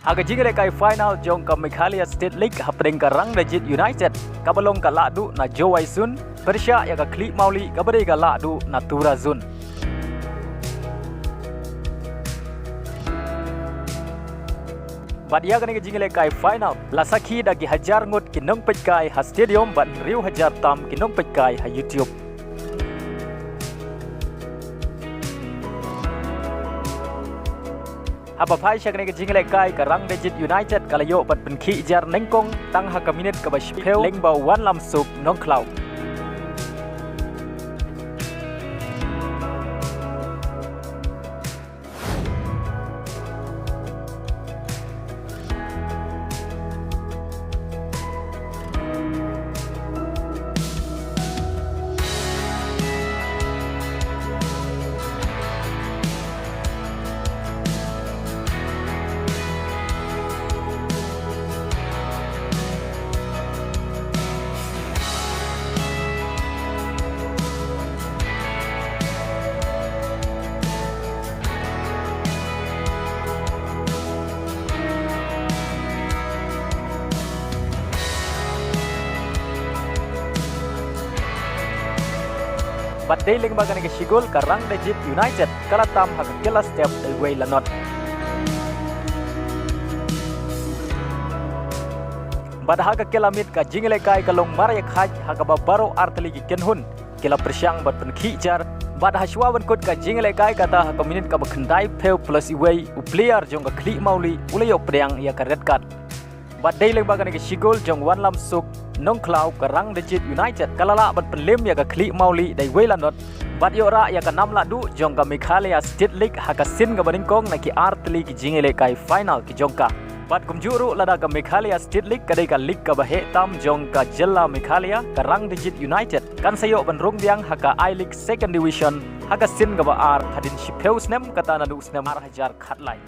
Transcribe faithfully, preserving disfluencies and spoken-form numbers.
Ha ka jingïalehkai final jong ka Meghalaya State League hapdeng ka Rangdajied United, kaba long ka Lahduh na Jowai Zone, pyrshah ïa ka Khlieh Mawlieh kaba dei ka Lahduh na Tura Zone. Bad ïa kane ka jingïalehkai final la sakhi da ki hajar ngut ki nongpeitkai ha stadium bad hynriew hajar tam ki nongpeitkai ha YouTube. Haba phai sha kane ka jingïalehkai, ka Rangdajied United ka la ïoh ban pynkhih jar nyngkong tang ha ka minit kaba shiphew lyngba u Wanlamsuk Nongkhlaw. Bad dei lyngba kane ka shi gol, ka Rangdajied United ka la tam ha ka kylla step da iwei la not. Bad ha ka kylla miet ka jingïalehkai ka long mar ïa khaid, ha kaba baroh artylli ki kynhun ki la pyrshang ban pynkhih jar. Bad ha shuwa ban kut ka jingïalehkai, kata ha ka minit kaba khyndaiphew plus iwei, u player jong ka Khlieh Mawlieh u la ïoh pdiang ïa ka red card. Bad dei lyngba kane ka shi gol jong u Wanlamsuk Nongkhlaw, ka Rangdajied United ka la lah ban pynlem ïa ka Khlieh Mawlieh da iwei la not, bad ïoh rah ïa ka nam lahduh jong ka Meghalaya State League ha ka sien kaba nyngkong na ki artylli ki jingïalehkai final ki jong ka. Bad kumjuh ruh, lada ka Meghalaya State League ka dei ka league kaba heh tam jong ka jylla Meghalaya, ka Rangdajied United kan sa ïoh ban rung biang ha ka I-League Second Division ha ka sien kaba ar hadien shiphew snem, kata naduh u snem ar hajar khatlai.